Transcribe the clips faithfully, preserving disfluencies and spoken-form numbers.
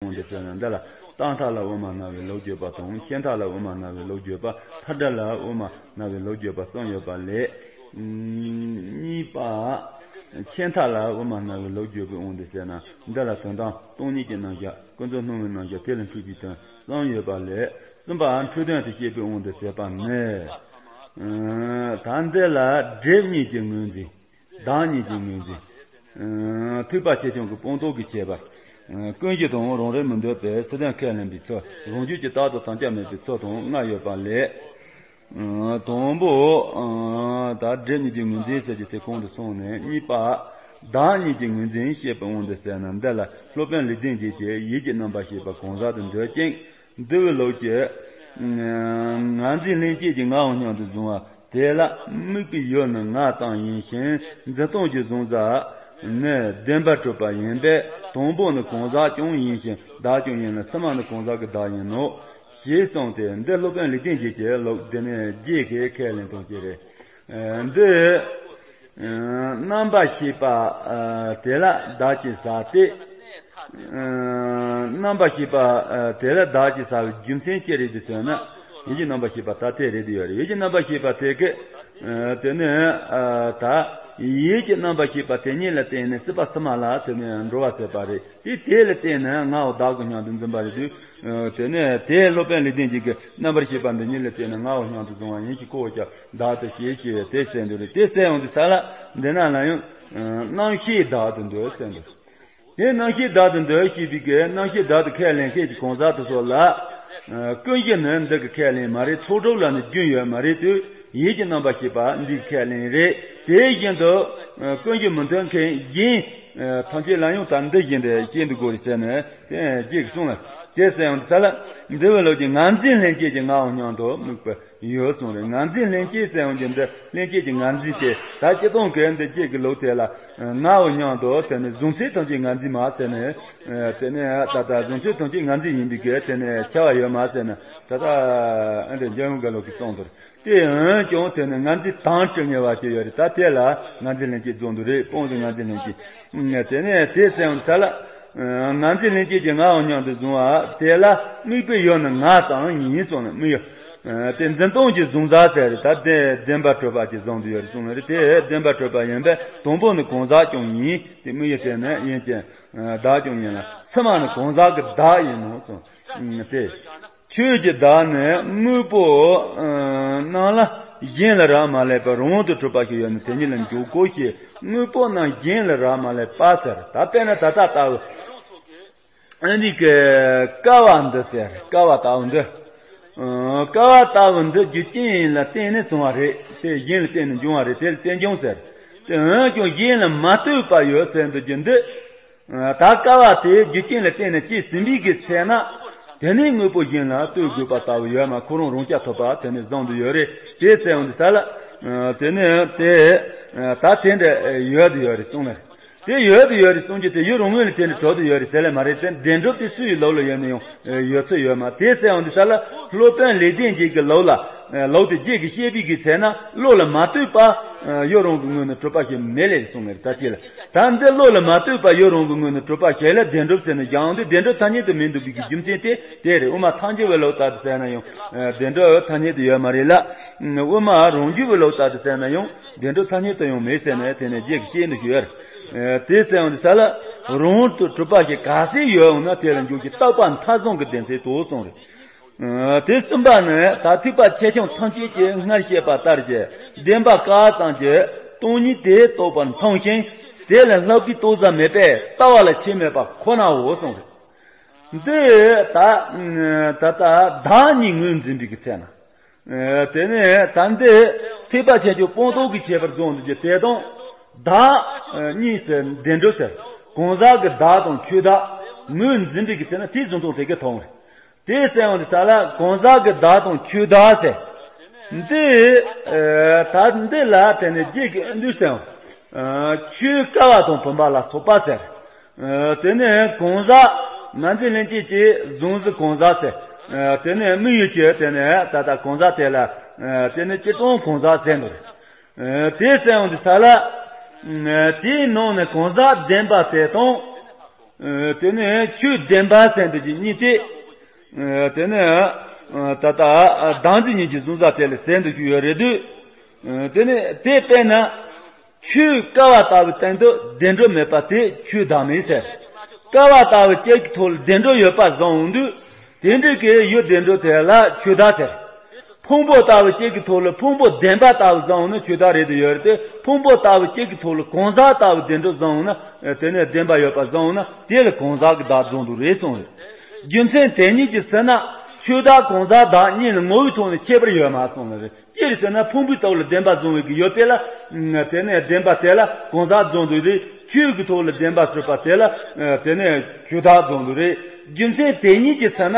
འོང་དེ་ཟེར་ན། འདི་ལ་རྟག་མཐའ་ལ་དབུ་མ་སྣང་བའི་ལུགས་བརྗོད་པ་དང་། ཤེས་མཐའ་ལ་དབུ་མ་སྣང་བའི་ལུགས་བརྗོད་པ། མཐའ་བྲལ་ལ་དབུ་མ་སྣང་བའི་ལུགས་བརྗོད་པ་གསུམ་ཡོད་པ་ལས། གཉིས་པ། ཤེས་མཐའ་ལ་དབུ་མ་སྣང་བའི་ལུགས་བརྗོད་པའི་དབང་དུ་བྱས་ན། འདི་ལ་དོན་དམ་སྟོང་ཉིད་ཀྱི་རྣམ་གཞག། ཀུན་རྫོབ་སྣང་བའི་རྣམ་གཞག། དེ་ལས་འཁྲུལ་པའི་དོན་གསུམ་ཡོད་པ་ལས། གསུམ་པ་འཁྲུལ་དོན་དུ་བཤད་པའི་དབང་དུ་བྱས་པ་ནི། ད་འདི་ལ་སྒྲིབ་གཉིས་ཀྱི་ངོས་འཛིན། བདག་གཉིས་ཀྱི་ངོས་འཛིན། ཐེག་པ་ཆེ་ཆུང་གི་སྤངས་རྟོགས་ཀྱི་ཁྱད་པར། ཀུན་གཞི་དང་རང་རིག་མི་འདོད་པའི་སྲིད་དོན་ཁས་ལེན་པའི་ཚུལ། རང་རྒྱུད་ཀྱི་རྟག་ཏུ་དམ་བཅའ་མེད་པའི་ཚུལ་དང་ལྔ་ཡོད་པ་ལས། དང་པོ། ད་སྒྲིབ་གཉིས་ཀྱི་ངོས་འཛིན་ཟེར་གྱི་དེ་གོང་དུ་སོང་ནས། གཉིས་པ། བདག་གཉིས་ཀྱི་ངོས་འཛིན་བཤད་པའི་དབང་དུ་བྱས་ན། འདི་ལ་སློབ་དཔོན་ལེགས་ལྡན་འབྱེད་ཀྱིས་ཡིད་ཀྱི་རྣམ་པར་ཤེས་པ་གང་ཟག་ཏུ་འདོད་ཅིང་། འདུལ་བའི་ལུགས་ཀྱི་ངར་འཛིན་ལྷན་སྐྱེས་ཀྱི་ངའོ་སྙམ་དུ་བཟུང་བ་དེ་ལ་དམིགས་པའི་ཡུལ་ནི་ང་ཙམ་ཡིན་ཞིང་། འཛིན་སྟངས་ཀྱི་གཟུང་བྱ་ནི་བདེན་པར་གྲུབ་པ་ཡིན་པས། དང་པོ་ནི་གང་ཟག་ཀྱང་ཡིན་ཞིང་བདག་ཀྱང་ཡིན་ལ། ཕྱི་མ་ནི་གང་ཟག་གི་བདག་ཡིན་ནོ། ཞེས་གསུངས་ཏེ། འདི་སློབ་དཔོན་ལེགས་ལྡན་འབྱེད་ཀྱི་ལུགས། འདི་ནི་རྗེ་གིས་ཁས་ལེན་སྟངས་ཅིག་རེད། འདི། རྣམ་པར་ཤེས་པ་དེ་ལ་བདག་ཅེས་བྱ་སྟེ། རྣམ་པར་ཤེས་པ་དེ་ལ་བདག་ཅེས་བྱ་བའི་རྒྱུ་མཚན་ཅི་རེད་དེ་ཟེར་ན། ཡིད་ཀྱི་རྣམ་པར་ཤེས་པ་ད་དེ་རེད་དེ་ཡོད་རེད། ཡིད་ཀྱི་རྣམ་པར་ཤེས་པ་དེ་གི། དེ་ནི། ད། ཡིད་ཀྱི་རྣམ་པར་ཤེས་པ་དེ་ཉིད་ལ་བརྟེན་ནས་སྲིད་པ་ཕྱི་མ་ལ་དེ་ནི་འགྲོ་བ་ཟད་པ་རེད། དེ་དེ་ལ་བརྟེན་ནས་ངའོ་བདག་གི་སྙམ་དུ་འཛིན་པ་རེད་དུས། དེ་ནས་དེ་སློབ་དཔོན་ལེགས་ལྡན་འབྱེད་ཀྱི་རྣམ་པར་ཤེས་པ་འདི་ཉིད་ལ་བརྟེན་ནས་ངའོ་སྙམ་དུ་བཟུང་བ་ཡིན་ཞིང་། ཁོ་བོ་ཀྱང་བདག་ཏུ་ཞེས་བྱས་པས་དེ་བསལ་འདོད་རེད། དེ་བསལ་ཡོང་དུས་ས་ལ་འདི་ན་ལ་ཡང་། རྣམ་ཤེས་བདག་ཏུ་འདོད་ཟེར་འདུག་དེ་རྣམ་ཤེས་བདག་ཏུ་འདོད་ཞེས་པའི་གི་རྣམ་ཤེས་བདག་ཏུ་ཁས་ལེན་མཁན་གྱི་གང་ཟག་དེ་ཚོ་ལ། ཀུན་གཞི་ནི་འདི་གི་ཁས་ལེན་མ་རེད། ཚོགས་སྒྲུབ་ལ་ནི་རྒྱུན་ཡོད་མ་རེད་དུས། ཡིད་ཀྱི་རྣམ་པར་ཤེས་པ་འདི་ཁས་ལེན་རེད། དེ་བཞིན་དུ་ཀུན་གཞི་མི་མཐུན་མཁན་གཞན་ཐམས་ཅད་ལ་ཡང་ད་འདི་བཞིན་དུ་བཤད་འདུག་དགོས་རེད་ཟེར་ནས་དེ་རྗེས་ཀྱི་གསུང་ལ། དེ་ཟེར་ཡང་དེ་ས་ལ་འདི་བའི་ལུགས་ཀྱི་ངར་འཛིན་ལྷན་སྐྱེས་ཀྱི་ངའོ་སྙམ་དུ་དམིགས་པ་ཡོད་གསུངས་རེད། ངར་འཛིན་ལྷན་སྐྱེས་ཟེར་ཡང་གི་འདི་ལྷན་སྐྱེས་ཀྱི་ངར་འཛིན་དེ་ད་སྤྱིར་བཏང་གི་འདི་རྗེས་ཀྱི་ལུགས་དེ་ལ་ངའོ་སྙམ་དུ་དེ་ནི་གཟུང་འཛིན་ཐམས་ཅད་ངར་འཛིན་མ་ཟེར་ནས། དེ་ནས་ད་ལྟ་གཟུང་འཛིན་ཐམས་ཅད་ངར་འཛིན་ཡིན་པའི་གི་དེ་ནས་ཁྱབ་པ་ཡོད་མ་ཟེར་ན། ད་ལྟ་ཨ་འདི་འཇམ་དབྱངས་དགའ་ལོ་གི་གསུང་དུ་རེད། དེ་འོན་ཀྱང་དེ་ནི་ངར་འཛིན་དང་བྲལ་ངེས་པ་ཅིག་ཡོད་རེད། ད་དེ་ལ་ངར་འཛིན་ལྷན་སྐྱེས་རྫོགས་འདུག་རེད། སྤོང་ཟིན་ངར་འཛིན་ལྷན་སྐྱེས། དེ་ནས་དེ་ཟེར་ཡང་ས་ལ། ངར་འཛིན་ལྷན་སྐྱེས་ཀྱི་ངའོ་སྙམ་དུ་བཟུང་བ་དེ་ལ་དམིགས་པའི་ཡུལ་ནི་ང་ཙམ་ཡིན་གསུངས་ནས་དམིགས་ཡུལ། དེ་འཛིན་སྟངས་ཀྱི་གཟུང་བྱ་ཟེར་རེད། ད་དེ་བདེན་པར་གྲུབ་པ་ཅིག་བཟུང་དུ་ཡོད་རེད་གསུངས་ནས་རེད། དེ་བདེན་པར་གྲུབ་པ་ཡིན་པས། དང་པོ་ནི་གང་ཟག་ཀྱང་ཡིན། དེ་དམིགས་ཡུལ་དེ་ནི་ཡིན་ཅིང་བདག་ཀྱང་ཡིན་ལ། ཕྱི་མ་ནི་གང་ཟག་གི་བདག་ཡིན་ནོ་གསུངས་ཏེ། ཆོས་ཀྱི་བདག་ནི་དངོས་པོ་རྣམས་ལ་གཞན་ལ་རག་མ་ལས་པ་རང་དུ་གྲུབ་པ་ཞིག་ཡོད་ན་དེ་ཉིད་ལ་འཇོག་གོ་ཞེས། དངོས་པོ་རྣམས་གཞན་ལ་རག་མ་ལས་པ་ཟེར། ད་དཔེར་ན་ད་ལྟ་ལྟ་བུ། ཨ་ནི་ཀ་བ་འདི་ཟེར། ཀ་བ་ལྟ་བུ་འདི། ཀ་བ་ལྟ་བུ་འདི་རྒྱུ་རྐྱེན་ལ་བརྟེན་ནས་བྱུང་བ་རེད། དེ་གཞན་ལ་བརྟེན་ནས་འབྱུང་བ་རེད། དེ་ལ་རྟེན་འབྱུང་ཟེར། དེ་འོན་ཀྱང་གཞན་ལ་མ་ལྟོས་པ་ཡོད་ཟེར་འདུག་རྒྱུ་འདི། ད་ཀ་བ་དེ་རྒྱུ་རྐྱེན་ལ་བརྟེན་ནས་སྐྱེས་ཟིན་པའི་གི་ཚེ་ན། དེ་ནས་དངོས་པོ་གཞན་ལ་ལྟོས་དགོས་པ་ལྟ་བུ་ཡོད་མ། ཁོ་རང་རང་རྐྱ་ཐུབ་པ་དེ་ནས་བཟང་དུ་ཡོད་རེད། དེ་ཟེར་ཡོང་དུས་ས་ལ། དེ་ནས་དེ། ད་དེ་འདྲ་ཡོད་དུ་ཡོད་རེད་གསུངས་ནས། དེ་ཡོད་དུ་ཡོད་རེད་གསུང་རྒྱུ་དེ་ཡུལ་རང་ངོས་ལ་དེ་འདྲ་གྲུབ་ཏུ་ཡོད་རེད་ཟེར་ལེ་མ་རེད་དེ། བདེན་གྲུབ་དེ་སུ་ཡི་ལུགས་ལ་ཡོད་ན་ཡང་ཡོད་ཚོད་ཡོད་མ། དེ་ཟེར་ཡོང་དུས་ས་ལ་སློབ་དཔོན་ལེགས་ལྡན་འབྱེད་ཀྱི་ལུགས་ལ། ལུགས་དེ་རྗེས་ཀྱི་བཤད་པའི་གི་ཚེ་ན་བློ་ལ་མ་ལྟོས་པ། ཡུལ་རང་གི་ངོས་ནས་གྲུབ་པ་ཞིག་མེད་ལེ་གསུངས་ནས་ད་ཅི་ལ། ད་འདི་བློ་ལ་མ་ལྟོས་པ་ཡུལ་རང་གི་ངོས་ནས་གྲུབ་པ་ཞིག་ལ་བདེན་གྲུབ་ཟེར་ནས་བཞག་འོང་དུས་བདེན་གྲུབ་ཐ་སྙད་དུ་མི་འདུག་པའི་གི་རྒྱུ་མཚན་དེ་དེ་རེད། དབུ་མ་ཐལ་འགྱུར་བའི་ལུགས་ལྟར་དུ་ཟེར་ན་ཡང་། བདེན་གྲུབ་ཐ་སྙད་དུ་ཡོད་མ་རེད་ལ། དབུ་མ་རང་རྒྱུད་པའི་ལུགས་ལྟར་དུ་ཟེར་ན་ཡང་བདེན་གྲུབ་ཐ་སྙད་དུ་ཡང་མེད་ཟེར་ནས་དེ་ནས་རྗེས་ཀྱི་བཤད་འདུག་ཞུ་ཡ་རེད། དེ་ཟེར་ཡོང་དུས་ས་ལ་རང་དུ་གྲུབ་པ་ཞིག་ག་ཚད་ཡོད་འོང་ན་དེ་ལ་འཇུག་ཅིང་རྟོགས་པ་མཐའ་བཟུང་གི་བདེན་ཚིག་ཏུ་གསུངས་རེད། དེ་གསུམ་པ་ནི་ད་ཐེག་པ་ཆེ་ཆུང་ཐམས་ཅད་ཀྱིས་སྔར་བཤད་པ་ལྟར་གྱི་བདེན་པ་ཀ་ཙམ་གྱི་སྟོང་ཉིད་དེ་རྟོགས་པར་མཚུངས་ཤིང་དེ་ལས་ལྷག་པའི་རྟོགས་ས་མེད་པས་ལྟ་བ་ལ་ཁྱད་མེད་པ་ཁོ་ནའོ་གསུངས་རེད། འདི་ད་ད་ལྟ་བདག་ཉིད་ངོས་འཛིན་པའི་གི་ཚེ་ན། དེ་ནས་ད་འདི་ཐེག་པ་ཆེ་ཆུང་སྤངས་རྟོགས་ཀྱི་ཁྱད་པར་རྫོགས་འདུག་ཀྱི་དེ་དང་། བདག་གཉིས་སུ་བདེན་གྲུབ་ཟེར། གང་ཟག་གི་བདག་དང་ཆོས་བདག་ངོས་འཛིན་པའི་གི་ཚེ་ན་དེ་བཟུང་སྟངས་དེ་གི་མཐོང་རེད། དེ་ཟེར་ཡོང་དུས་ས་ལ་གང་ཟག་གི་བདག་དང་ཆོས་བདག་ཟེར། འདི་ད་འདི་ལ་དེ་ནས་རྗེས་ཀྱི་ཨ་འདུས་ཟེར་ཡང་། ཆོས་ཀ་བ་དང་བུམ་པ་ལ་སོགས་པ་ཟེར། དེ་ནས་གང་ཟག་ངར་འཛིན་ལྷན་སྐྱེས་ཀྱི་གཟུང་གཞི་གང་ཟག་ཟེར། དེ་ནས་དམིགས་ཡུལ་གྱི་དེ་ནས་ད་ལྟ་གང་ཟག་དེ་ལ་དེ་ནས་སྤྱིར་བཏང་གང་ཟག་ཟེར་འདུག་དེ་ཟེར་ཡོང་དུས་ས་ལ། དེའི་ནང་ནས་གང་ཟག་བདེན་པ་དེ་དང་། དེ་ནས་ཆོས་བདེན་པ་ཟེར་འདུག་གི་གཉིས་ཏེ། དེ་ནས་ད་ལྟ་བདག་འཛིན་གཉིས་ཀྱི་གཟུང་ས་དེ་ལ་ཟེར་འདུག་ཞུ་ཡོད་རེད་དུས། དེ་ནས་དེ་དཔེར་ན། ཆོས་བསྐལ་པ་ལྟ་བུའི་སྟེང་དུ་བདེ་འགྲོ་མེད་པ་དེ་ཆོས་བདག་མེད་ཟེར། བསྐལ་པ་ལྟ་བུ་གཅིག་གི་ཐོག་ལ་བདེ་འགྲོ་ཡོད་པ་བཟུང་འོང་དུས། དེ་འདྲ་གི་ཡུལ་བདེ་འགྲོ་དེ་ལ་ཆོས་བདག་ཟེར། ཕུང་པོ་ལྟ་བུ་གཅིག་གི་ཐོག་ལ་ཕུང་པོ་བདེན་པ་ལྟ་བུ་བཟུང་འོང་ན་ཆོས་བདག་རེད་དུ་ཡོད་རེད་དེ། ཕུང་པོ་ལྟ་བུ་གཅིག་གི་ཐོག་ལ་གང་ཟག་ལྟ་བུ་བདེ་འགྲོ་བཟུང་འོང་ན། དེ་ནས་བདེན་པ་ཡོད་པ་བཟུང་འོང་ན་དེ་ལ་གང་ཟག་གི་བདག་བཟུང་འདུག་རེད་གསུངས་རེད། རྒྱུ་མཚན་དེ་གཉིས་ཀྱིས་ཟེར་ན། ཆོས་བདག་གང་ཟག་བདག་གཉིས་ལ་ངོ་བོའི་ཐོག་ནས་ཁྱད་པར་ཡོད་མ་གསུངས་ལ་རེད། ཅི་རེད་ཟེར་ན་ཕུང་པོའི་ཐོག་ལ་བདེན་པ་བཟུང་བའི་གི་ཡོད་པས་ལ། དེ་ནས་བདེན་པ་དེ་ལ་གང་ཟག་བཟུང་འདུག་རེད། ཆོས་ཀྱི་ཐོག་ལ་བདེན་པ་གྲུབ་པ་དེ་ལ། དེ་ནས་ཆོས་བདག་བཟུང་འདུག་རེད། རྒྱུ་མཚན་དེ་གཉིས་ཀྱིས་ཟེར་ན།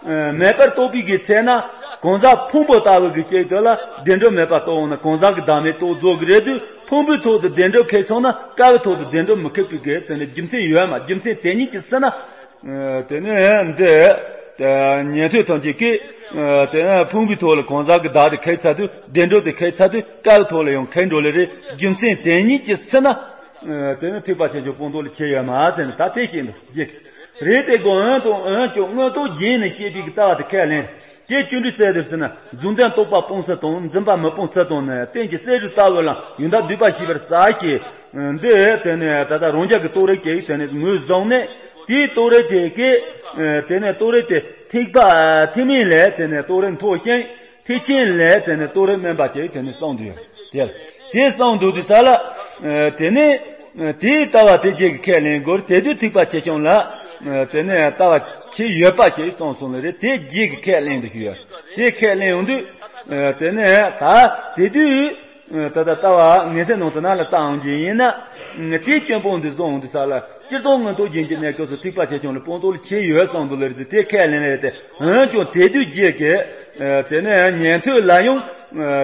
མེད་པར་རྟོགས་པའི་གི་ཚེ་ན། གང་ཟག་ཕུང་པོ་ལྟ་བུ་གི་སྐྱེ་དོན་ལ་བདེ་འགྲོ་མེད་པ་རྟོགས་འོང་ན་གང་ཟག་གི་བདག་མེད་རྟོགས་རྫོགས་ཀྱི་རེད་དུས། ཕུང་པོའི་ཐོག་ཏུ་བདེ་འགྲོ་ཁེགས་སོང་ན་བསྐལ་པའི་ཐོག་ཏུ་བདེ་འགྲོ་མི་ཁེགས་པའི་གི་ཚེ་ནི་རྒྱུ་མཚན་ཡོད་མ། རྒྱུ་མཚན་དེ་གཉིས་ཀྱིས་ཟེར་ན། དེ་ནས་འདི། ཉན་ཐོས་ཐམས་ཅད་ཀྱིས། དེ་ནས་ཕུང་པོའི་ཐོག་ལ་གང་ཟག་གི་བདག་དེ་ཁེགས་ཚར་དུས་བདེ་འགྲོ་དེ་ཁེགས་ཚར་དུས་བསྐལ་པའི་ཐོག་ལ་ཡང་ཁེགས་འགྲོ་ལེ་རེད། རྒྱུ་མཚན་དེ་གཉིས་ཀྱིས་ཟེར་ན། དེ་ནི་ཐེག་པ་ཆེ་ཆུང་སྤངས་རྟོགས་ལ་ཁྱད་ཡོད་མ་ཟེར་ནས་ད་དེ་ཤེས་འདུག་རྒྱུ། རེད་དེ་གོ་འོན་དང་འོན་ཀྱང་མངོན་རྟོགས་རྒྱན་ནས་བཤད་པའི་གི་ལྟ་བ་དེ་ཁས་ལེན། དེ་བཅུ་འདྲི་གསལ་དུ་ཟེར་ན་རྫུན་ལྡན་རྟོག་པ་སྤོང་ས་དང་འཛིན་པ་མི་སྤོང་ས་དང་ནི་རྟེན་གྱི་བསལ་གྲོལ་ལྟ་བུ་ལ་ཡོན་བདག་སྡིག་པ་ཞེས་པར་ཟག་བཅས། འདི་དེ་ནས་ད་ལྟ་རང་རྒྱལ་གྱི་རྟོགས་རིགས་ཀྱི་དེ་ནས་ངོས་བཟུང་ནས། དེའི་རྟོགས་རིགས་དེ་ཀའི། དེ་ནས་རྟོགས་རིགས་དེ་ཐེག་པ་ཐེག་དམན་ལས་དེ་ནས་རྟོགས་རིགས་མཐོ་ཞིང་། ཐེག་ཆེན་ལས་དེ་ནས་རྟོགས་རིགས་དམན་པ་བཅས་དེ་ནས་གསུངས་འདུག་ཡོད་དེ། དེ་གསུངས་འདུག་དུས་ས་ལ། དེ་ནས་དེའི་ལྟ་བ་དེ་རྗེས་ཀྱི་ཁས་ལེན་དགོས་དེ་དུས་ཐེག་པ་ཆེ་ཆུང་ལ། དེ་ནས་ལྟ་བ་ཆེས་ཡོད་པ་ཞིག་གསུངས་སོང་ལ་རེད། དེ་རྗེས་ཀྱི་ཁས་ལེན་དུ་ཞུ་ཡོད། དེ་ཁས་ལེན་ཡོང་དུས། དེ་ནས་ད་དེ་དུས། ད་ལྟ་ལྟ་བ་ངེས་ཤེས་ནང་དུ་ན་ལ་བཏང་གི་ཡིན་ན། དེའི་སྐྱོན་སྤོང་དུ་བཟུང་འོང་དུས་ས་ལ་སྤྱིར་བཏང་མངོན་རྟོགས་རྒྱན་གྱི་གནས་སྐབས་སུ་ཐེག་པ་ཆེ་ཆུང་ལ་སྤངས་རྟོགས་ལ་ཁྱད་ཡོད་གསུངས་འདུག་ལ་རེད། དེ་ཁས་ལེན་ལས་དེ་འོན་ཀྱང་དེ་དུས་རྗེས་ཀྱི། དེ་ནས་ཉན་ཐོས་ལ་ཡང་།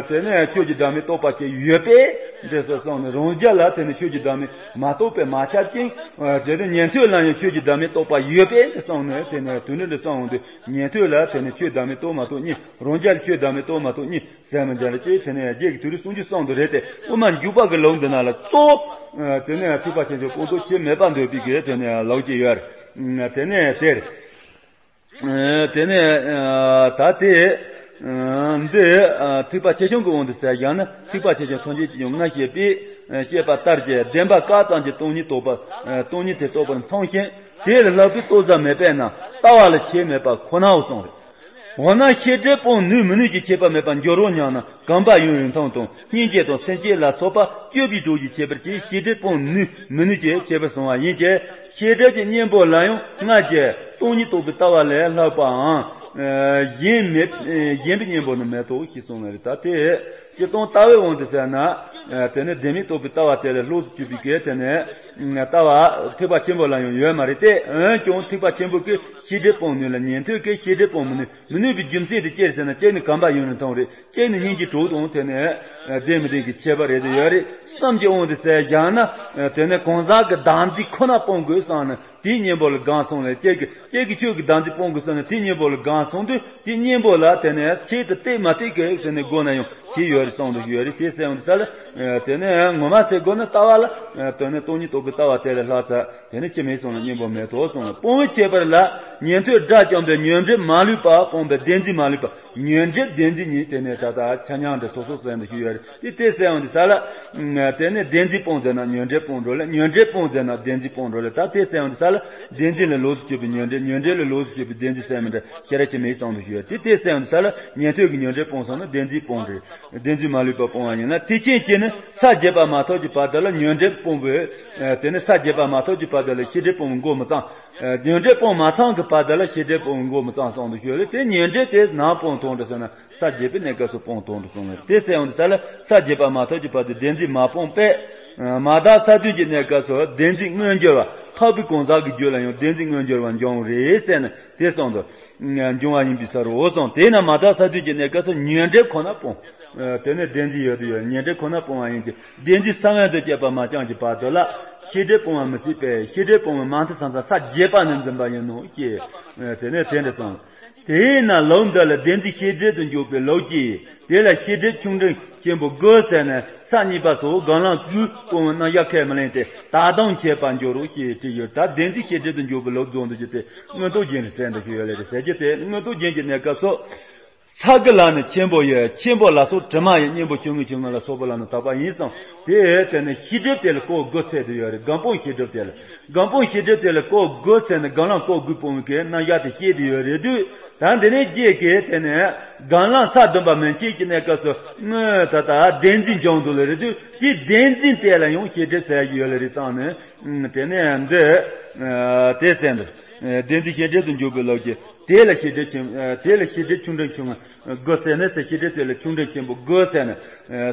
དེ་ནས་ཆོས་ཀྱི་བདག་མེད་རྟོགས་པ་ཅིག་ཡོད་པས་འདི་སོ་གསུངས་ནས་རང་རྒྱལ་ལ་དེ་ནས་ཆོས་ཀྱི་བདག་མེད་མ་རྟོགས་པས་མ་ཁྱབ་ཅིང་། དེ་ནས་ཉན་ཐོས་ལ་ཡང་ཆོས་ཀྱི་བདག་མེད་རྟོགས་པ་ཡོད་པས་འདི་གསུངས་ནས་དེ་ནས་དོན་འདི་གསུངས་འོང་དུས་ཉན་ཐོས་ལ་དེ་ནས་ཆོས་བདག་མེད་རྟོགས་མ་རྟོགས་གཉིས། རང་རྒྱལ་ཆོས་བདག་མེད་རྟོགས་མ་རྟོགས་གཉིས། ཟེར་མི་འཇལ་ཅེས་དེ་ནས་རྗེས་ཀྱི་དུས་རིགས་སུམ་ཅུ་གསུངས་འདུག་རེད་དེ། དབུ་མ་འཇུག་པ་གི་ལུགས་འདི་ན་ལ་གཙོ་བོ། དེ་ནས་ཐེག་པ་ཆེ་ཆུང་སྤངས་རྟོགས་ཁྱད་མེད་པར་འདོད་པའི་གི་དེ་ནས་ལུགས་ཀྱི་ཡོད་རེད། དེ་ནས་དེར། དེ་ནས་ད་དེ། འདི་ཐེག་པ་ཆེ་ཆུང་གི་དབང་དུ་ཟེར་བཞག་ན་ཐེག་པ་ཆེ་ཆུང་ཐམས་ཅད་ཀྱི་ཡང་ང་ཞེས་པས་བཤད་པ་ལྟར་གྱི་བདེན་པ་བཀག་ཙམ་གྱི་སྟོང་ཉིད་རྟོགས་པ། སྟོང་ཉིད་དེ་རྟོགས་པར་མཚུངས་ཤིང་དེ་ལ་ལྷག་པའི་རྟོགས་ས་མེད་པས་ན་ལྟ་བ་ལ་ཁྱད་མེད་པ་ཁོ་ནའོ་གསུངས་རེད། འོ་ན་ཤེས་སྒྲིབ་སྤོང་ནུས་མི་ནུས་ཀྱི་ཁྱད་པར་མེད་པར་འགྱུར་རོ་སྙམ་ན་གོམས་པ་ཡུན་རིང་ཐུང་དང་སྙིང་རྗེ་དང་སེམས་བསྐྱེད་ལ་སོགས་པ་སྤྱོད་པའི་གྲོགས་ཀྱི་ཁྱད་པར་གྱིས་ཤེས་སྒྲིབ་སྤོང་ནུས་མི་ནུས་ཀྱི་ཁྱད་པར་གསུངས་པ་ཡིན་གྱི། ཤེས་སྒྲིབ་ཀྱི་གཉེན་པོ་ལ་ཡང་སྔར་གྱི་སྟོང་ཉིད་རྟོགས་པའི་ལྟ་བ་ལས་ལྷག་པའང་གཞན་མེད། གཞན་པའི་གཉེན་པོ་ནི་མེད་དོ་ཞེས་གསུངས་ནི་རེད། ད་དེ་སྤྱིར་བཏང་ལྟ་བའི་དབང་དུ་བྱས་ན། དེ་ནི་བདེན་མེད་རྟོགས་པའི་ལྟ་བ་དེ་ལས་ལོགས་སུ་གྱུར་པའི་གལ་ཏེ་ནི། ལྟ་བ་ཐེག་པ་ཆེན་པོ་ལ་ཡང་ཡོད་མ་རེད་དེ། འོན་ཀྱང་ཐེག་པ་ཆེན་པོ་གིས་ཤེས་སྒྲིབ་སྤོང་ནུས་ལ་ཉན་ཐོས་ཀྱིས་ཤེས་སྒྲིབ་སྤོང་མི་ནུས། མི་ནུས་པའི་རྒྱུ་མཚན་དེ་ཅི་རེད་ཟེར་ན་གཅིག་ནི་གོམས་པ་ཡུན་རིང་ཐུང་རེད། གཅིག་ནི་སྙིང་རྗེའི་གྲོགས་དང་དེ་ནི་ལྡན་མི་ལྡན་གྱི་ཁྱད་པར་རེད་དེ་ཡོད་རེད། གསུམ་གྱི་དབང་དུ་བྱས་བཞག་ན་དེ་ནི་གང་ཟག་གི་བདག་འཛིན་ཁོ་ན་སྤོང་དགོས་བསམ་ན་དེའི་གཉེན་པོ་ལ་གང་སོང་ལས་གཅིག་གི་གཅིག་གི་ཆོས་ཀྱི་བདག་འཛིན་སྤོང་དགོས་བསམ་ན་དེའི་གཉེན་པོ་ལ་གང་སོང་དུས་དེའི་གཉེན་པོ་ལ་དེ་ནི་ཆེད་དུ་གཏད་མ་གཏད་ཀྱི་དེ་ནི་སྒོ་ན་ཡང་ཅི་ཡོད་རེད་གསུངས་འདུག་ཡོད་རེད། དེ་གསལ་བ་འདི་ས་ལ། དེ་ནས་ངོ་མ་ཟེར་དགོས་ན་ལྟ་བ་ལ། དེ་ནས་སྟོང་ཉིད་རྟོགས་པའི་ལྟ་བ་དེ་ལས་ལྷག་ཙམ་དེ་ནས་ཅི་མེད་གསུངས་ལ་གཉེན་པོ་མེད་དོ་གསུངས་ལ། སྤོང་བའི་ཁྱད་པར་ལ་ཉན་ཐོས་དགྲ་བཅོམ་པའི་ཉོན་སྒྲིབ་མ་ལུས་པ་སྤོང་བའི་བདེན་འཛིན་མ་ལུས་པ། ཉོན་སྒྲིབ་བདེན་འཛིན་གཉིས་དེ་ནས་ད་ལྟ་ཆ་མཉམ་འདྲ་སོ་སོ་ཟེར་འདི་ཞིག་ཡོད་རེད། དེ་དེ་གསལ་བ་འདི་ས་ལ། དེ་ནས་བདེན་འཛིན་སྤོང་ཟེར་ན་ཉོན་སྒྲིབ་སྤོང་འགྲོ་ལ། ཉོན་སྒྲིབ་སྤོང་ཟེར་ན་བདེན་འཛིན་སྤོང་འགྲོ་ལ། ད་དེ་གསལ་བ་འདི་ས་ལ། བདེན་འཛིན་ལ་ལོགས་སུ་གྱུར་པའི་ཉོན་སྒྲིབ། ཉོན་སྒྲིབ་ལ་ལོགས་སུ་གྱུར་པའི་བདེན་འཛིན་ཟེར་མི་འདྲ་ཞེ་ར་ཅི་མེད་གསུངས་འདུག་ཞུ་ཡ། དེ་དེ་གསལ་བ་འདི་ས་ལ་ཉན་ཐོས་ཀྱི་ཉོན་སྒྲིབ་སྤོང་སོང་ན་བདེན་འཛིན་སྤོང་རེད། བདེན་འཛིན་མ་ལུས་པ་སྤོང་བ་ཡིན་ན་དེ་ཕྱིན་ཆད་ནི་ས་བརྒྱད་པ་མ་ཐོབ་ཀྱི་བར་དུ་ལ་ཉོན་སྒྲིབ་སྤོང་བའི། དེ་ནི་ས་བརྒྱད་པ་མ་ཐོབ་ཀྱི་བར་དུ་ལ་ཤེས་སྒྲིབ་སྤོང་བའི་འགོ་མི་བརྩམས། ཉོན་སྒྲིབ་སྤོང་མ་ཚང་གི་བར་དུ་ལ་ཤེས་སྒྲིབ་སྤོང་བའི་འགོ་མི་བརྩམས་གསུངས་འདུག་ཞུ་ཡ། དེ་ཉོན་སྒྲིབ་དེ་ནམ་སྤོང་ཐུབ་འགྲོ་ཟེར་ན་ས་བརྒྱད་པའི་གནས་སྐབས་སུ་སྤོང་ཐུབ་འགྲོ་གསུངས་ཡོད། དེ་གསལ་བ་འདི་ས་ལ་ས་བརྒྱད་པ་མ་ཐོབ་ཀྱི་བར་དུ་བདེན་འཛིན་མ་སྤོང་པས། མ་དག་ས་བདུན་གྱི་གནས་སྐབས་སུ་བདེན་འཛིན་མངོན་གྱུར་བ་འཕགས་པའི་གང་ཟག་གི་རྒྱུད་ལ་ཡང་བདེན་འཛིན་མངོན་གྱུར་བ་འབྱུང་རེད་ཟེར་ནས་དེ་གསུངས་འདུག་འབྱུང་བ་ཡིན་པའི་ས་རུ་འོ་གསུངས། དེས་ན་མ་དག་ས་བདུན་གྱི་གནས་སྐབས་སུ་ཉོན་སྒྲིབ་ཁོ་ན་སྤོང་། དེ་ནས་བདེན་འཛིན་ཡོད་དུ་ཡོད། ཉོན་སྒྲིབ་ཁོ་ན་སྤོང་བ་ཡིན་གྱི་བདེན་འཛིན་ས་བོན་དུ་སྐྱེས་པ་མ་བྱང་གི་བར་དུ་ལ། ཤེས་སྒྲིབ་སྤོང་བ་མི་སྲིད་པས། ཤེས་སྒྲིབ་སྤོང་བའི་མ་མཐའ་ས་མཚམས་ས་བརྒྱད་པ་ནས་འཛིན་པ་ཡིན་ནོ་ཞེས། དེ་ནས་དེ་འདྲ་གསུངས། དེས་ན་ལུགས་འདི་ལ་བདེན་འཛིན་ཤེས་སྒྲིབ་ཏུ་འཇུག་པའི་ལུགས་ཀྱིས། དེ་ལ་ཤེས་སྒྲིབ་ཆུང་འབྲིང་ཆེན་པོ་དགུ་ཟེར་ནས་ས་གཉིས་པ་སོགས་སྒང་ལངས་དགུས་སྤོང་བའི་རྣམ་གཞག་ཁས་མི་ལེན་ཏེ། ད་དུང་འཆད་པར་འགྱུར་རོ་ཞེས་བྲིས་ཡོད། ད་བདེན་འཛིན་ཤེས་སྒྲིབ་ཏུ་འཇུག་པའི་ལུགས་རྫོགས་འདུག་ཅེས་དེ་མངོན་རྟོགས་རྒྱན་ལས་གསལ་འདུག་ཞུ་ཡ་ལས་རེད་ཟེར་རྒྱུ་དེ། མངོན་རྟོགས་རྒྱན་གྱི་གནས་སྐབས་སུ། ས་དགུ་ལ་ནི་ཆེན་པོ་ཡོད། ཆེན་པོ་ལ་སོགས་དྲི་མ་ཡི་གཉེན་པོ་ཆུང་ངུའི་ཆུང་ངུ་ལ་སོགས་པ་ལ་ནི་དག་པ་ཡིན་གསུངས། དེ་དེ་ནི་ཤེས་སྒྲིབ་དེ་ལ་སྐོར་དགུ་ཚད་དུ་ཡོད་རེད། སྒང་སྤོང་ཤེས་སྒྲིབ་དེ་ལ། སྒང་སྤོང་ཤེས་སྒྲིབ་དེ་ལ་སྐོར་དགུ་ཚད་ནི་སྒང་ལངས་སྐོར་དགུས་སྤོང་བའི་གི་རྣམ་གཞག་དེ་བཤད་དེ་ཡོད་རེད་དུས། ད་འདི་ནས་རྗེས་ཀྱི་དེ་ནས་སྒང་ལངས་ས་བདུན་པ་མན་ཆད་ཀྱི་གནས་སྐབས་སུ་སྔོན་ད་ལྟ་བདེན་འཛིན་འབྱུང་འདུག་ལེ་རེད་དུས། དེ་བདེན་འཛིན་དེ་ལ་ཡང་ཤེས་སྒྲིབ་ཟེར་གྱི་ཡོད་ལེ་རེད་བསམ་ནས། དེ་ནས་འདི་དེ་ཟེར་འདུག་བདེན་འཛིན་ཤེས་སྒྲིབ་ཏུ་འཇུག་པའི་ལུགས་ཀྱིས། དེ་ལ་ཤེས་སྒྲིབ་ཆེན། དེ་ལ་ཤེས་སྒྲིབ་ཆུང་འབྲིང་ཆུང་དགུ་ཟེར་ནས་ཟེར། ཤེས་སྒྲིབ་དེ་ལ་ཆུང་འབྲིང་ཆེན་པོ་དགུ་ཟེར་ནས།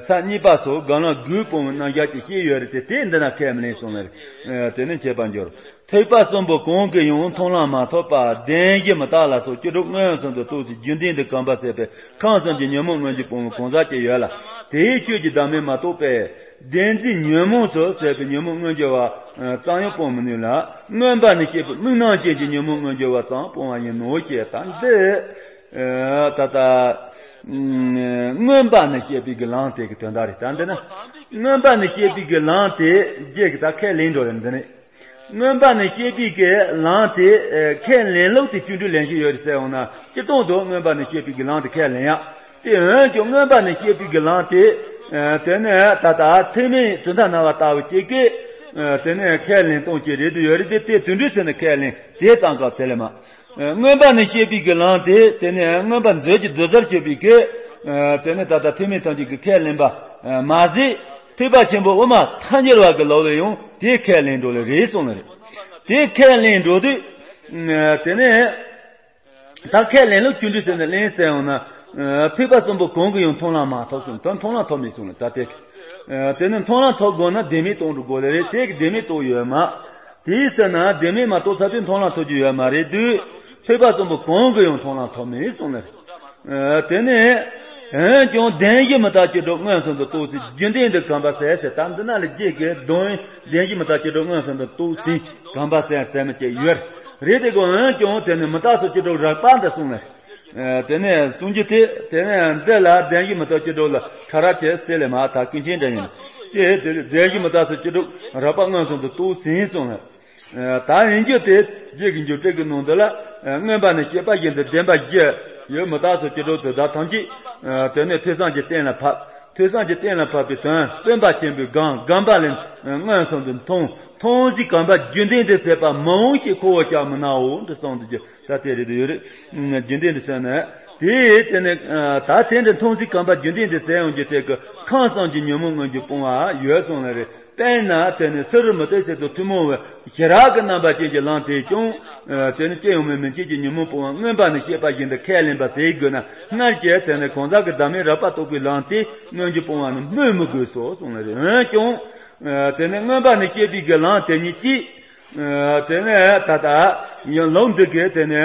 ས་གཉིས་པ་སོགས་སྒང་ལངས་དགུས་སྤོང་བའི་རྣམ་གཞག་ཅིག་བཤད་ཡོད་རེད་དེ། དེ་འདི་ན་ཁས་མི་ལེན་གསུངས་ལེ། དེ་ནི་འཆད་པར་འགྱུར། ཐེག་པ་གསུམ་པོ་གང་གིས་ཡང་མཐོང་ལམ་མ་ཐོབ་པར་བདེན་བཞི་མི་རྟག་ལ་སོགས་བཅུ་དྲུག་མངོན་སུམ་དུ་རྟོགས་ཚུལ་རྒྱུན་ལྡན་དུ་གོམས་པ་ཟད་པའི་ཁམས་གསུམ་གྱི་ཉོན་མོངས་མངོན་གྱུར་སྤོང་བའི་གང་ཟག་ཅིག་ཡོད་ལ། དེའི་ཆོས་ཀྱི་བདག་མེད་མ་རྟོགས་པས། བདེན་འཛིན་ཉོན་མོངས་སུ་ཟད་པའི་ཉོན་མོངས་མངོན་གྱུར་བ་ཙམ་ཡང་སྤོང་མི་ནུས་ལ། མངོན་པ་ནས་བཤད་པའི་དམིགས་རྣམ་ཅན་གྱི་ཉོན་མོངས་མངོན་གྱུར་བ་ཙམ་སྤོང་བ་ཡིན་ནོ་ཞེས། ད་འདི་ད་ལྟ་མངོན་པ་ནས་བཤད་པའི་གི་ལམ་དེ་གི་དོན་དག་རེད། ད་འདི་ན་མངོན་པ་ནས་བཤད་པའི་གི་ལམ་དེ་རྗེས་ཀྱི་ད་ཁས་ལེན་འགྲོ་རེད། འདི་ནི། མངོན་པ་ནས་བཤད་པའི་གི་ལམ་དེ་ཁས་ལེན་ལུགས་དེ་བཅུ་དྲུག་ལེན་རྒྱུ་ཡོད་རེད་ཟེར་འོང་ན། སྤྱིར་བཏང་དུ་མངོན་པ་ནས་བཤད་པའི་གི་ལམ་དེ་ཁས་ལེན་ཡག་དེ། འོན་ཀྱང་མངོན་པ་ནས་བཤད་པའི་གི་ལམ་དེ། དེ་ནས་ད་ལྟ་ཐེག་དམན་དོན་དག་སྣང་བ་ལྟ་བུ་ཅིག་གིས། དེ་ནས་ཁས་ལེན་གཏོང་གི་རེད་དུ་ཡོད་རེད་དེ། དེ་དུད་འགྲོ་ཟེར་ནས་ཁས་ལེན་དེ་ཙམ་ག་ཟེར་ལེ་མ། མངོན་པ་ནས་བཤད་པའི་གི་ལམ་དེ། དེ་ནས་མངོན་པ་མཛོད་ཀྱི་བསྡུ་གསར་གྱུར་པའི་གི། དེ་ནས་ད་ལྟ་ཐེག་དམན་ཐམས་ཅད་ཀྱིས་ཁས་ལེན་པ་མ་ཟད། ཐེག་པ་ཆེན་པོ་དབུ་མ་ཐལ་འགྱུར་བ་གི་ལུགས་ལ་ཡང་དེ་ཁས་ལེན་འགྲོ་ལེ་རེད་གསུངས་ལེ་རེད། དེ་ཁས་ལེན་འགྲོ་དུས། དེ་ནས་ད་ཁས་ལེན་ལུགས་བཅུ་དྲུག་ཟེར་ནས་ལེན་ཟེར་འོང་ན། ཐེག་པ་གསུམ་པོ་གང་གིས་ཡང་མཐོང་ལམ་མ་ཐོབ་གསུངས། ད་མཐོང་ལམ་ཐོབ་མེད་གསུངས་ལེ། ད་དེ་དེ་ནས་མཐོང་ལམ་ཐོབ་དགོས་ན་བདེན་མེད་རྟོགས་འགྲོ་དགོས་ལེ་རེད། དེ་གི་བདེན་མེད་རྟོགས་ཡོད་མ། དེའི་ཟེར་ན་བདེན་མེད་མ་རྟོགས་ཚར་དུས་མཐོང་ལམ་ཐོབ་རྒྱུ་ཡོད་མ་རེད་དུས། ཐེག་པ་གསུམ་པོ་གང་གིས་ཡང་མཐོང་ལམ་ཐོབ་མེད་གསུངས་ལེ། དེ་ནས་འོན་ཀྱང་བདེན་བཞི་མི་རྟག་བཅུ་དྲུག་མངོན་སུམ་དུ་རྟོགས་ཚུལ་རྒྱུན་ལྡན་དུ་གོམས་པ་ཟད་ཟེར། ད་འདི་ན་ལ་རྗེས་ཀྱི་དོན། བདེན་བཞི་མི་རྟག་བཅུ་དྲུག་མངོན་སུམ་དུ་རྟོགས་ཚུལ་གོམས་པ་ཟད་ཟེར་མི་ཅིག་ཡོད་རེད་དེ་གོ། འོན་ཀྱང་དེ་ནི་མི་རྟག་སོགས་བཅུ་དྲུག་རགས་པ་འདི་གསུངས་ནས། དེ་ནས་གསུང་རྒྱུ་དེ། དེ་ནས་འདི་ལ་བདེན་བཞི་མི་རྟག་བཅུ་དྲུག་ལ་ཁ་ར་ཆེ་ཟེར་ལེ་མ། ད་ཀུན་མཁྱེན་འདྲ་ཡིན་ཏེ། དེ་བདེན་བཞི་མི་རྟག་སོགས་བཅུ་དྲུག་རགས་པ་མངོན་སུམ་དུ་རྟོགས་ཟིན་གསུངས་ནས། ད་ཡིན་རྒྱུ་དེ་རྗེས་ཀྱི་འཇུག་འགྲེལ་གྱི་ནང་དུ་ལ། མངོན་པ་ནས་བཤད་པ་བཞིན་དུ་བདེན་པ་བཞི་ཡོད། མི་རྟག་སོགས་བཅུ་དྲུག་དེ་དག་ཐམས་ཅད། དེ་ནས་ཐོས་བསམ་གྱིས་གཏན་ལ་ཕབ། ཐོས་བསམ་གྱིས་གཏན་ལ་ཕབ་པའི་དོན་སྟོན་པ་ཆེན་པོས་གང་གོམས་པ་ལས་མངོན་སུམ་དུ་མཐོང་། མཐོང་ཚུལ་གོམས་པ་རྒྱུན་ལྡན་དུ་ཟད་པ་མི་འོང་ཞེས་ཁོ་བོས་ཀྱང་མི་སྣང་འོ། འདི་གསུངས་འདུག་ད་དེ་རེད་དུ་ཡོད་རེད། རྒྱུན་ལྡན་དུ་ཟད་ན། དེ་དེ་ནས་ད་དེ་འདྲ་མཐོང་ཚུལ་གོམས་པ་རྒྱུན་ལྡན་དུ་ཟད་ཡོང་རྒྱུ་དེ་གི་ཁམས་གསུམ་གྱི་ཉོན་མོངས་མངོན་གྱུར་སྤོང་བ་ཡོད་གསུངས་ལེ་རེད། དཔེར་ན་དེ་ནི་སུ་རུ་མུ་སྟེགས་ཟེར་དུ་ཐུན་མོང་བའི་ཞི་རགས་ཀྱི་རྣམ་པ་ཅན་གྱི་ལམ་དེས་ཀྱང་། དེ་ནི་ཅི་ཡང་མེད་མན་ཆད་ཀྱི་ཉོན་མོངས་སྤོང་བ་མངོན་པ་ནས་བཤད་པ་བཞིན་དུ་ཁས་ལེན་པ་ཟེར་དགོས་ན། སྔར་གྱི་དེ་ནི་གང་ཟག་གི་བདག་མེད་རགས་པ་རྟོགས་པའི་ལམ་དེས་མངོན་གྱུར་སྤོང་བ་ནི་སྨོས་མི་དགོས་སོ་གསུངས་ལེ་རེད། འོན་ཀྱང་། དེ་ནི་མངོན་པ་ནས་བཤད་པའི་གི་ལམ་དེ་ཉིད་ཀྱིས། དེ་ནས་ད་ལྟ་ཡང་ལུགས་འདི་གིས་དེ་ནས་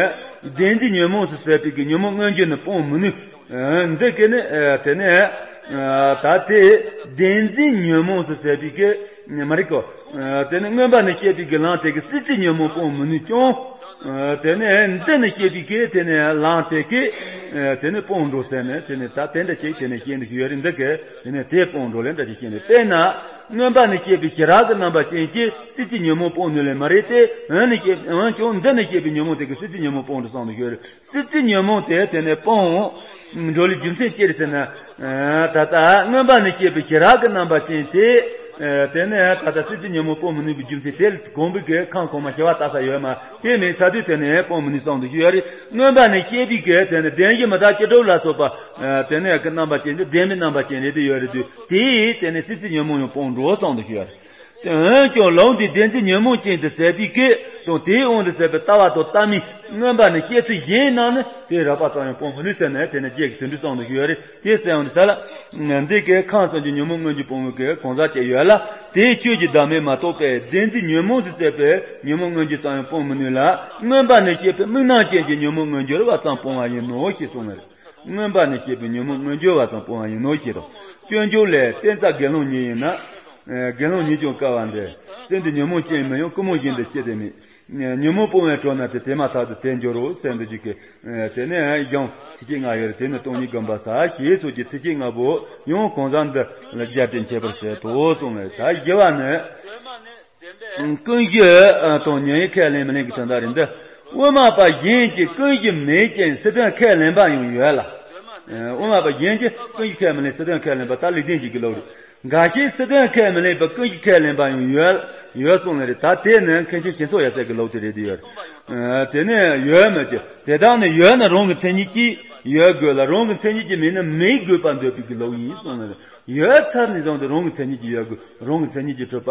བདེན་འཛིན་ཉོན་མོངས་སུ་ཟད་པའི་གི་ཉོན་མོངས་མངོན་གྱུར་ནི་སྤོང་མི་ནུས། འདི་གིས་ནི་དེ་ནས་ད་དེ་བདེན་འཛིན་ཉོན་མོངས་སུ་ཟད་པའི་གི་མ་རེད་གོ། དེ་ནས་མངོན་པ་ནས་བཤད་པའི་གི་ལམ་དེ་གིས་སྲིད་རྩེ་ཉོན་མོངས་སྤོང་མི་ནུས་ཀྱང་། དེ་ནས་འདི་ནས་བཤད་པའི་གི་དེ་ནས་ལམ་དེ་གིས་དེ་ནས་སྤོང་འགྲོ་ཟེར་ནས། དེ་ནས་ད་དེ་འདྲ་ཅིག་དེ་ནས་བཤད་འདུག་ཞུ་ཡ་རེད། འདི་གིས་དེ་ནས་དེ་སྤོང་འགྲོ་ལེ་འདྲ་ཅིག་བཤད་ནས། དཔེར་ན། མངོན་པ་ནས་བཤད་པའི་ཞི་རགས་ཀྱི་རྣམ་པ་ཅན་གྱིས་སྲིད་རྩེ་ཉོན་མོངས་སྤོང་ནུས་ལེ་མ་རེད་དེ། འོན་ནས་བཤད། འོན་ཀྱང་འདི་ནས་བཤད་པའི་ཉོན་མོངས་དེ་གིས་སྲིད་རྩེ་ཉོན་མོངས་སྤོང་འགྲོ་གསུངས་འདུག་ཞུ་ཡ་རེད། སྲིད་རྩེ་ཉོན་མོངས་དེ་དེ་ནས་སྤོང་འགྲོ་ལེ་རྒྱུ་མཚན་ཅི་རེད་ཟེར་ན། ད་ལྟ་མངོན་པ་ནས་བཤད་པའི་ཞི་རགས་ཀྱི་རྣམ་པ་ཅན་དེ། དེ་ནས་ད་ལྟ་སྲིད་རྩེ་ཉོན་མོངས་སྤོང་མི་ནུས་པའི་རྒྱུ་མཚན་དེ་གོང་བུ་གི་ཁམས་གོང་མ་ཞི་བ་ལྟ་ས་ཡོད་མ། དེ་མེད་ཚར་དུས་དེ་ནས་སྤོང་མི་ནུས་གསུངས་འདུག་ཞུ་ཡ་རེད། མངོན་པ་ནས་བཤད་པའི་གི་དེ་ནས་བདེན་བཞི་མི་རྟག་བཅུ་དྲུག་ལ་སོགས་པ། དེ་ནས་གི་རྣམ་པ་ཅན་དེ་བདེན་པའི་རྣམ་པ་ཅན་རེད་དེ་ཡོད་རེད་དུས། དེས་དེ་ནས་སྲིད་རྩེ་ཉོན་མོངས་ཡང་སྤོང་འགྲོ་གསུངས་འདུག་ཞུ་ཡ་རེད། འོན་ཀྱང་ལུགས་འདིས་བདེན་འཛིན་ཉོན་མོངས་ཅན་དུ་ཟད་པའི་སྐད་དང་། དེའི་དབང་དུ་ཟད་པའི་ལྟ་བ་དང་ལྟ་མིན་མངོན་པ་ནས་བཤད་ཚུལ་གཞན་རྣམས་ནི་དེ་རགས་པ་ཙམ་ཡང་སྤོང་མི་ནུས་ཟེར་ནས། དེ་ནས་རྗེས་ཀྱི་དོན་འགྲུབ་གསུངས་འདུག་ཞུ་ཡ་རེད། དེ་གསལ་འོང་དུ་ས་ལ། འདི་སྐད་ཁམས་གསུམ་གྱི་ཉོན་མོངས་མངོན་གྱུར་སྤོང་བའི་གི་གང་ཟག་ཅིག་ཡོད་ལ། དེའི་ཆོས་ཀྱི་བདག་མེད་མ་རྟོགས་པས་བདེན་འཛིན་ཉོན་མོངས་སུ་ཟད་པའི་ཉོན་མོངས་མངོན་གྱུར་ཙམ་ཡང་སྤོང་མི་ནུས་ལ། མངོན་པ་ནས་བཤད་པའི་དམིགས་རྣམ་ཅན་གྱི་ཉོན་མོངས་མངོན་གྱུར་བ་ཙམ་སྤོང་བ་ཡིན་ནོ་ཞེས་གསུངས་ནས། མངོན་པ་ནས་བཤད་པའི་ཉོན་མོངས་མངོན་གྱུར་བ་ཙམ་སྤོང་བ་ཡིན་ནོ་ཞེས་དང་། སྤྱོད་འཇུག་ལས། བསྟན་རྩ་དགེ་སློང་ཉིད་ཡིན་ན། དགེ་སློང་ཉིད་ཀྱང་དཀའ་བ་འདི། སེམས་འདི་ཉོན་མོངས་ཅན་མི་ཡོང་ཀུན་རྨོངས་བཞིན་དུ་སྐྱེ་དེ་མེད། ཉོན་མོངས་སྤོང་བའི་གྲོགས་ན་དེ་དེ་མ་ཐག་ཏུ་དེ་འབྱོར་རོ་ཟེར་འདི་ཅིག་གི། དེ་ནས་གཞུང་ཚིགས་བཅད་ལྔ་ཡོད་རེད། དེ་ནི་སྟོང་ཉིད་སྒོམ་པ་ཟེར་ཞེས་སོགས་ཀྱི་ཚིགས་བཅད་ལྔ་པོ་ཡང་གང་ཟག་འདི་ལ་སྦྱར་ཏེ་འཆད་པར་ཟད་དོ་གསུངས་ལ། ད་བཞི་བ་ནི། ཀུན་གཞི་དང་ཉོན་ཡིད་ཁས་ལེན་མི་ལེན་གྱི་དོན་དག་རེད་འདི། དབུ་མ་པ་གཞན་གྱིས་ཀུན་གཞི་མེད་ཅིང་སྲིད་དོན་ཁས་ལེན་པ་ཡང་ཡོད་ལ། དབུ་མ་པ་གཞན་གྱིས་ཀུན་གཞི་ཁས་མི་ལེན་སྲིད་དོན་ཁས་ལེན་པ་ད་ལེགས་ལྡན་འབྱེད་ཀྱི་ལུགས་རེད། འགའ་ཞིག་སྲིད་དོན་ཁས་མི་ལེན་པ་ཀུན་གཞི་ཁས་ལེན་པ་ཡང་ཡོད། ཡོད་གསུངས་ནི་རེད། ད་དེ་ནི་མཁན་ཆེན་ཞི་འཚོ་ཡབ་སྲས་ཀྱི་ལུགས་དེ་རེད་དེ་ཡོད། དེ་ནི་ཡོད་མོད་ཀྱི་དེ་དག་ནི་ཡོད་ན་རང་གི་མཚན་ཉིད་ཀྱིས་ཡོད་དགོས་ལ། རང་གི་མཚན་ཉིད་ཀྱིས་མེད་ན་མེད་དགོས་པར་འདོད་པའི་གི་ལུགས་ཡིན་གསུངས་ནི་རེད། ཡོད་ཚར་ནས་བཟུང་སྟེ་རང་གི་མཚན་ཉིད་ཀྱིས་ཡོད་དགོས། རང་གི་མཚན་ཉིད་ཀྱིས་གྲུབ་པ།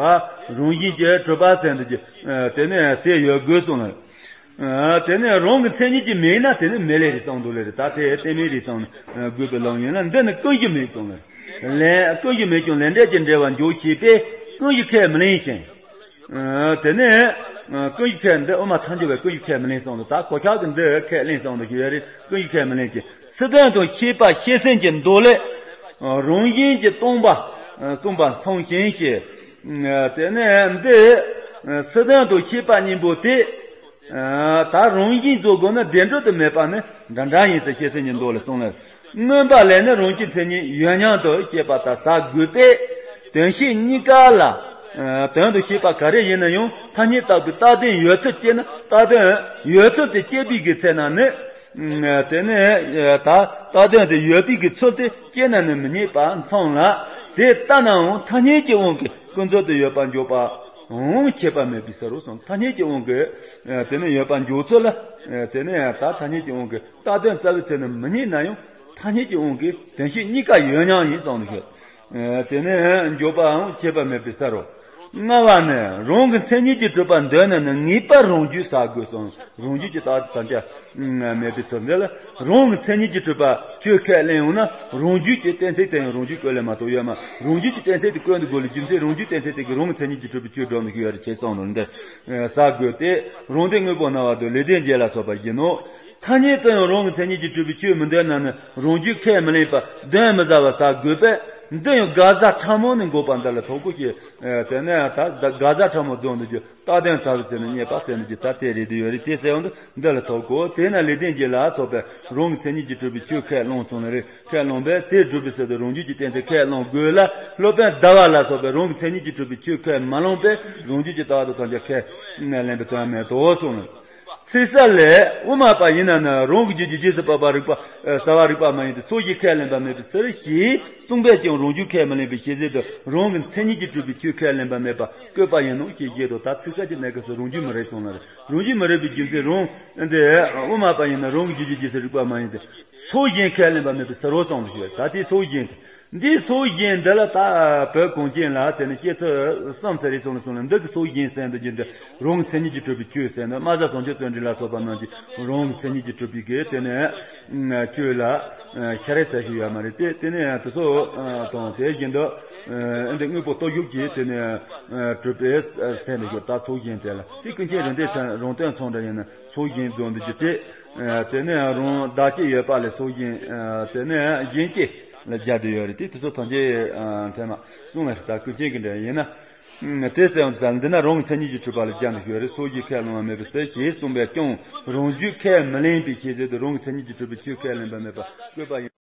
རང་བཞིན་གྱིས་གྲུབ་པ་ཟེར་འདི་ཀྱི། དེ་ནས་དེ་ཡོད་དགོས་གསུངས་ལ། དེ་ནས་རང་གི་མཚན་ཉིད་ཀྱིས་མེད་ན་དེ་ནི་མེད་ལས་རེད་གསུངས་འདུག་ལས་རེད། ད་དེ་རྟེན་མེད་རེད་གསུངས་དགོས་པའི་ལུགས་ཡིན་ལ། འདི་ནི་ཀུན་གཞི་མེད་གསུངས་ལ། ལན་ཀུན་གཞི་མེད་ཀྱང་ལས་འབྲས་ཀྱི་འབྲེལ་བ་འཇོག་ཤེས་པས་ཀུན་གཞི་ཁས་མི་ལེན་ཞིང་། དེ་ནས་ཀུན་གཞི་ཁས་འདི་དབུ་མ་ཐལ་འགྱུར་བས་ཀུན་གཞི་ཁས་མི་ལེན་གསུངས་འདུག་ད་གོ་ཆག་གི་འདི་ཁས་ལེན་གསུངས་འདུག་ཞུ་ཡ་རེད། ཀུན་གཞི་ཁས་མི་ལེན་ཞིང་། སྲིད་དོན་དང་ཤེས་པ་ཤེས་ཟིན་གྱི་མདོ་ལས། རང་བཞིན་གྱིས་སྟོང་པ་གསུངས་པ་མཚུངས་ཤིང་ཞེས། དེ་ནས་འདི་སྲིད་དོན་དང་ཤེས་པ་གཉིས་པོ་དེ། ད་རང་བཞིན་རྫོགས་དགོས་ན་བདེན་གྲུབ་ཏུ་མེད་པ་ནི་འདྲ་འདྲ་ཡིན་ཟེར་ཤེས་ཟིན་གྱི་མདོ་ལས་གསུངས་ལ། མངོན་པ་ལས་ནི་རང་རྒྱུད་མཚན་ཉིད་ཡོད་མྱོང་དུ་ཤེས་པ་དང་ཟ་དགོས་པས། དོན་ཤེས་གཉིས་ཀ་ལ། དོན་དུ་ཤེས་པ་ག་རེ་ཡིན་ན་ཡང་ཐ་སྙད་བཏགས་པའི་རྟགས་དོན་ཡོད་ཚུལ་སྐྱེས་ན་རྟགས་དོན་ཡོད་ཚུལ་དེ་སྐྱེས་པའི་གི་ཚེ་ན་ནི། དེ་ནས་ད་རྟགས་དོན་དེ་ཡོད་པའི་གི་ཚུལ་དེ་སྐྱེས་ན་ནི་མི་རྙེད་པ་མཚུངས་ལ། དེ་ལྟ་ནའང་ཐ་སྙད་ཀྱི་དབང་གིས་ཀུན་རྫོབ་ཏུ་ཡོད་པར་འཇོག་པའང་ཁྱད་པར་མེད་པའི་ཕྱིར་རོ་གསུངས། ཐ་སྙད་ཀྱི་དབང་གིས་དེ་ནི་ཡོད་པར་འཇོག་ཚུལ་ལ། དེ་ནས་ད་ཐ་སྙད་ཀྱི་དབང་གིས་རྟགས་དོན་རྩ་བའི་ཚེ་ནི་མི་རྙེད་ན་ཡང་ཐ་སྙད་ཀྱི་དབང་གིས་དོན་ཤེས་གཉིས་ཀ་ཡོད་མྱོང་ཡིན་གསུངས་ནས་ཤོད། དེ་ནས་འཇོག་པའང་ཁྱད་པར་མེད་པའི་ས་རོ། ལྔ་བ་ནི་རང་གི་མཚན་ཉིད་ཀྱིས་གྲུབ་པ་འདོད་ན་ནི་ངེས་པར་རང་རྒྱུད་ཟ་དགོས་སོ། རང་རྒྱུད་ཀྱི་རྟགས་དང་ཆ་མེད་པའི་ཚུལ་འདི་ལ་རང་གི་མཚན་ཉིད་ཀྱིས་གྲུབ་པ་ཆོས་ཁས་ལེན་ཡོང་ན་རང་རྒྱུད་ཀྱི་གཏན་ཚིགས་དེ་ཡང་རང་རྒྱུད་བཀོད་ལས་མ་གཏོགས་ཡོད་མ། རང་རྒྱུད་ཀྱི་གཏན་ཚིགས་དེ་བཀོད་འདི་དགོས་ལ་རྒྱུ་མཚན་རང་རྒྱུད་གཏན་ཚིགས་དེ་གིས་རང་གི་མཚན་ཉིད་ཀྱིས་གྲུབ་པའི་ཆོས་སྒྲུབ་ནི་ཞིག་ཡོད་རེད་ཅེས་གསུངས་ནོ་འདི་ཟ་དགོས་ཏེ། རང་སྡེ་དངོས་པོ་སྣང་བ་དང་ལེགས་ལྡན་འབྱེད་ལ་སོགས་པ་བཞིན་ནོ། ཐ་སྙད་དུ་ཡང་རང་གི་མཚན་ཉིད་ཀྱིས་གྲུབ་པའི་ཆོས་མི་འདོད་ན་ནི་རང་རྒྱུད་ཁས་མི་ལེན་པར་གདོན་མི་ཟ་བར་ཟ་དགོས་པས། འདི་ཡང་དགག་བྱ་ཕྲ་མོ་ནི་འགོག་པ་འདི་ལ་ཐོགས་གོ་ཞེས། དེ་ནས་ད་དགག་བྱ་ཕྲ་མོ་རྫོགས་འདི་རྒྱུ་རྟགས་དོན་ཚ་བའི་ཚེ་ནི་རྙེད་པ་ཟེར་ནི་ཀྱི་ད་དེ་རེད་དེ་ཡོད་རེད་དེ་ཟེར་ཡོང་དུས་འདི་ལ་ཐོགས་གོ། དེས་ན་ལེགས་ལྡན་འབྱེད་ལ་སོགས་པས་རང་གི་མཚན་ཉིད་ཀྱིས་གྲུབ་པའི་ཆོས་ཁས་བླངས་སོང་ནི་རེད། ཁས་བླངས་པས་དེ་སྒྲུབ་པའི་ཕྱིར་དུ་རང་རྒྱུད་ཀྱི་གཏན་ཚིགས་ཁས་བླངས་དགོས་ལ། སློབ་དཔོན་ཟླ་བ་ལ་སོགས་པས་རང་གི་མཚན་ཉིད་ཀྱིས་གྲུབ་པའི་ཆོས་ཁས་མ་བླངས་པས་རང་རྒྱུད་ཀྱི་རྟགས་དང་དོན་ཆ་ཁས་ལེན་པའི་དོན་མེད་དོ་གསུངས་ནས། ཚིག་གསལ་ལས། དབུ་མ་པ་ཡིན་ན་ནི་རང་གི་རྒྱུད་ཀྱི་རྗེས་སུ་དཔག་པ་རིགས་པ་ཟ་བ་རིགས་པ་མ་ཡིན་ཏེ་ཚོགས་ཞེན་ཁས་ལེན་པ་མེད་པའི་ཕྱིར་ཞེས་གསུངས་པས་ཀྱང་རང་རྒྱུད་ཁས་མི་ལེན་པའི་ཤེས་ཚད་དུ་རང་གི་མཚན་ཉིད་ཀྱིས་གྲུབ་པའི་ཆོས་ཁས་ལེན་པ་མེད་པ་བཀོད་པ་ཡིན་ནོ་ཞེས་བཞེད་དོ། ད་ཚིག་གསལ་གྱི་གནས་སྐབས་སུ་རང་རྒྱུད་མི་རེད་གསུངས་ལ། རང་རྒྱུད་མི་རེད་པའི་རྒྱུ་མཚན་རང་འདི་དབུ་མ་པ་ཡིན་ན་རང་གི་རྒྱུད་ཀྱི་རྗེས་སུ་རིགས་པ་མ་ཡིན་ཏེ། ཚོགས་ཞེན་ཁས་ལེན་པ་མེད་པའི་ཕྱིར་རོ་གསུངས་པ་ཞིག་ད་དེ་ཚོགས་ཞེན་དེ། འདིའི་ཚོགས་ཞེན་འདི་ལ་ད་བོད་གངས་ཅན་ལ་དེ་ནི་བཤད་ཚུལ་གསུམ་ཟེར་རེ་སོང་ལ་སོང་ལ་འདི་གི་ཚོགས་ཞེན་ཟེར་འདི་རྒྱུ་འདི་རང་གི་མཚན་ཉིད་ཀྱིས་གྲུབ་པའི་ཆོས་ཟེར་ནི་སྨྲ་བྱ་བྱང་ཆུབ་སེམས་འགྲེལ་ལ་སོགས་པ་རྣམས་ཀྱིས་རང་གི་མཚན་ཉིད་ཀྱིས་གྲུབ་པའི་གི་དེ་ནི་ཆོས་ལ་ཤ་རེ་ཟེར་ཞིག་ཡོད་མ་རེད་དེ། དེ་ནི་དེ་ཚོ་དང་དེ་བཞིན་དུ་འདི་དངོས་པོ་སྟོབས་ཞུགས་ཀྱིས་དེ་ནི་གྲུབ་པའི་ཟེར་འདི་རྒྱུ་ད་ཚོགས་ཞེན་དེ་ལ་དེ་ཀུན་མཁྱེན་རིགས་ལྡན་ཚང་རང་དོན་མཚུངས་འདྲ་ཡིན་ན་ཚོགས་ཞེན་རྫོགས་འདི་རྒྱུ་དེ། དེ་ནས་རང་བདག་གཅིག་ཡོད་པ་ལས་ཚོགས་ཞེན། དེ་ནས་གཞན་སྐྱེ་ལ་སྦྱར་དུ་ཡོད་རེད་དེ། དེ་ཚོ་ཐམས་ཅད་ཐེངས་མ་གསུངས་ལ་ད་ཀུན་མཁྱེན་གྱི་འདྲ་ཡིན་ན། དེ་ཟེར་ཡང་ཟེར་འདི་ན་རང་གི་མཚན་ཉིད་ཀྱིས་གྲུབ་པ་ལ་སྦྱར་ནས་ཡོད་རེད། ཚོགས་ཞེན་ཁས་བླངས་པ་མེད་པའི་ཕྱིར་ཞེས་གསུངས་པས་ཀྱང་རང་རྒྱུད་ཁས་མི་ལེན་པའི་ཤེས་ཚད་དུ་རང་གི་མཚན་ཉིད་ཀྱིས་གྲུབ་པའི་ཆོས་ཁས་ལེན་པ་མེད་པ་བཀོད་པ་ཡིན།